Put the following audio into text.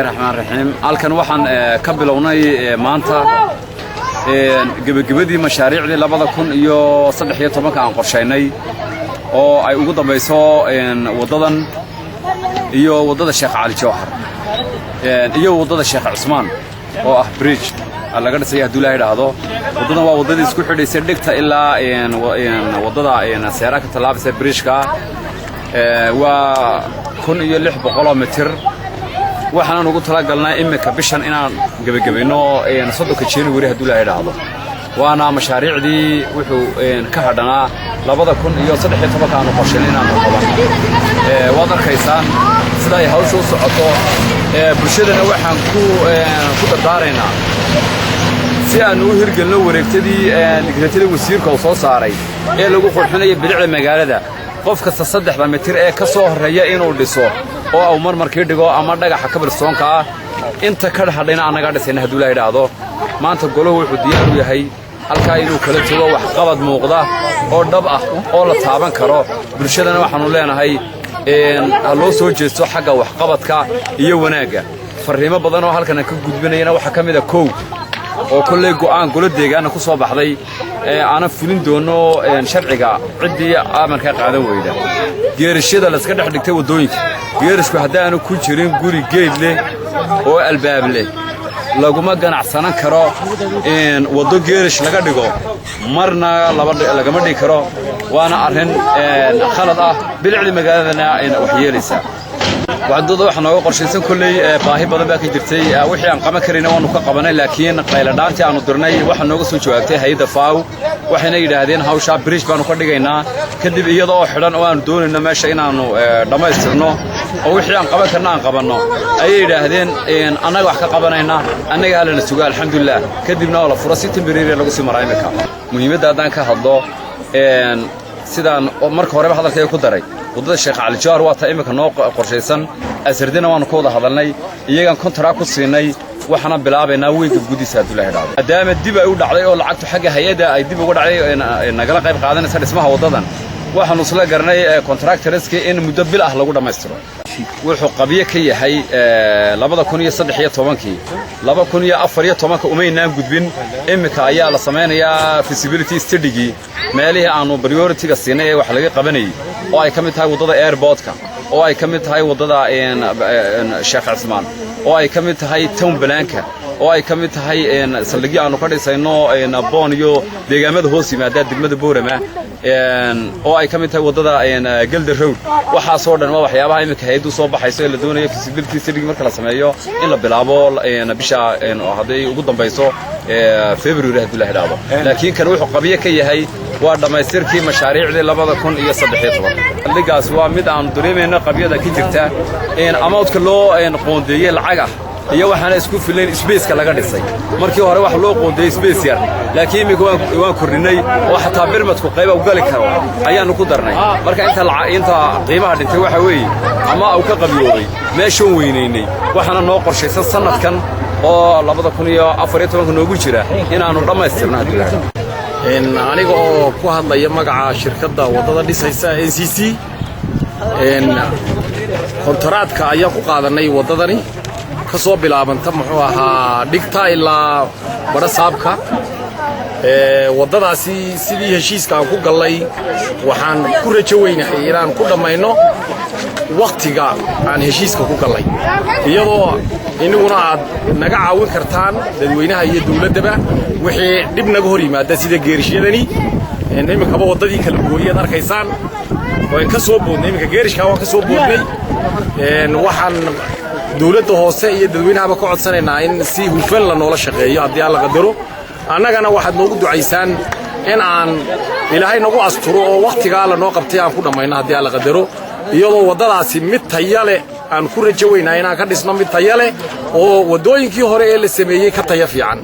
Raxmaan raxiim. Halkan waxaan ka bilownay maanta gebagabadii mashaariicdii 2013-ka aan qorshaynay, oo ay ugu dambayso waddadan iyo waddada Sheekh Cali Jawhar iyo waddada Sheekh Cusmaan oo ah bridge laga dhisaya, hadduu Ilahay idhaahdo. Waddadan waa waddadii isku xidhaysay Dhigta ilaa waddada Seera ka tallaabisa bridgeka. Waa 1600 mitir. Waxaanan ugu talagalnay iminka bishan inaan gebagabayno, 30-ka January, hadduu Ilahay idhaahdo. Waana mashaariicdii wuxuu ka hadhanaa 2013-ka aanu qorshayn inaanu qabanno. Waad arkaysaan sida ay hawsha u socoto. Bulshadana waxaan ku dardaaraynaa, si aanu u hirgelino wareegtadii, digreetadii wasiirka uu soo saaray ee lagu qurxinayo bilicda magaalada, qof kasta 3-da mitir ee ka soo horreeya inuu dhiso oo uu marmarkii dhigo ama dhagaxa cobblestoneka ah. Inta ka hadhayna annagaa dhisayna, hadduu Ilaha idhaahdo. Maanta golahu wuxuu diyaar u yahay halkaa inuu kala tago waxqabad muuqda oo dhab ah oo la taaban karo. Bulshadana waxaannu leenahay, ha loo soo jeesto xagga waxqabadka iyo wanaagga. Farriimo badan oo halkan aan ka gudbinayana waxaa ka mid a, kow, oo kolley go'aan golo deegaana ku soo baxday ee aanan fulin doono sharciga ciddii amarkaa qaadan weyda: geerashyada layska dhex dhigtay waddooyinka. Geerashku haddaanu ku jirin guri geed leh oo albaab leh, laguma ganacsanan karo. Waddo geerash laga dhigo marna lagama dhigi karo, waana arrin khalad ah, bilicdii magaaladana wax yeelaysa. Waddada waxaa nooga qorshaysan, kolley baahi badan baa ka jirtay. Wixii aan qaban karayna waanu ka qabanay, laakiin qayladhaantii aanu dirnay waxaa nooga soo jawaabtay hay-adda FAO. Waxayna yidhaahdeen, hawshaa bridge baanu ka dhigaynaa. Kadib iyada oo xidhan oo aanu doonayno meesha inaannu dhammaystirno oo wixii aan qaban karna aan qabanno, ayay yidhaahdeen, annaga wax ka qabanayna, annaga halana suga. Alxamdulilah, kadibna oo la furo, si temporary lagu sii maraa. Iminka muhiimadda haddaan ka hadlo, sidaan marka horeba hadalkayga ku daray, waddada Sheekh Cali Jawhar waa taa iminka noo qorshaysan. Asardina waannu ka wada hadalnay, iyagaan contract ku siinay, waxaana bilaabaynaa weekga gudihiisa, hadduu Ilahay dhahdo. Maadaama dib ay u dhacday oo lacagtu xagga hay-adda ay dib uga dhacday nagala qayb qaadanaysa dhismaha waddadan, waxaanu isla garanay contractorskii in muddo bil ah lagu dhammaystiro. Wuxuu qabyo ka yahay 2013-kii. 2014-ka umaynaan gudbin. Iminka ayaa la samaynayaa feasibility studygii, meelihii aanu priority-ga siinay ee wax laga qabanayay, oo ay ka mid tahay waddada airportka, oo ay ka mid tahay waddada Sheekh Cismaan, oo ay ka mid tahay town planka, oo ay ka mid tahay saldhigyo aanu ka dhisayno Boon iyo deegaamada hoos yimaada degmada Boorama, oo ay ka mid tahay waddada Gelder Road. Waxaasoo dhan waa waxyaabaha iminka hay-addu soo baxayso ee la doonayo feasibility study marka la sameeyo in la bilaabo bisha hadday ugu dambayso February, hadduu La idhaahdo. Laakiin kan wuxuu qabyo ka yahay waa dhammaystirkii mashaariicdii 2013. Saldhiggaas waa mid aanu dareemayno qabyada ka jirta, amountka loo qoondeeyey lacag ah iyo waxaana isku filayn spaceka laga dhisay. Markii hore waxa loo qoondeeyey space yar, laakiin iminka waan kordhinay oo xataa birmadku qayba u gali karo ayaannu ku darnay. Marka inta qiimaha dhintay waxa weeye ama uu ka qabyoobay meeshoon weynaynay. Waxaana noo qorshaysan sannadkan oo 2014-ka noogu jira inaannu dhammaystirno, haddii la. Aniga oo ku hadlaya magaca shirkadda waddada dhisaysa NCC, kontaraatka ayaan ku qaadanay waddadani ka soo bilaabanta, muxuu ahaa, Dhigta ilaa Badhasaabka. Waddadaasi sidii heshiiska aan ku gallay, waxaan ku rajo weynahay inaan ku dhammayno wakhtiga aan heshiiska ku gallay, iyadoo inaguna aad naga caawin kartaan, dadweynaha iyo dawladdaba, wixii dhib naga hor yimaada, sida geerishyadani iminkaba waddadii kala gooyaad arkaysaan. Waan ka soo boodnay iminka geerishkaa, waan ka soo boodnay. Waxaan dawladda hoose iyo dadweynahaba ka codsanaynaa in si hufan la noola shaqeeyo, haddii Alla qadaro. Annagana waxaad noogu ducaysaan in aan Ilaahay nagu asturo oo wakhtigaa lanoo qabtay aan ku dhammayno, haddii Alla qadaro, iyadoo waddadaasi mid taya leh aan ku rajo weynaa inaan ka dhisno, mid taya leh oo waddooyinkii hore ee la sameeyey ka taya fiican.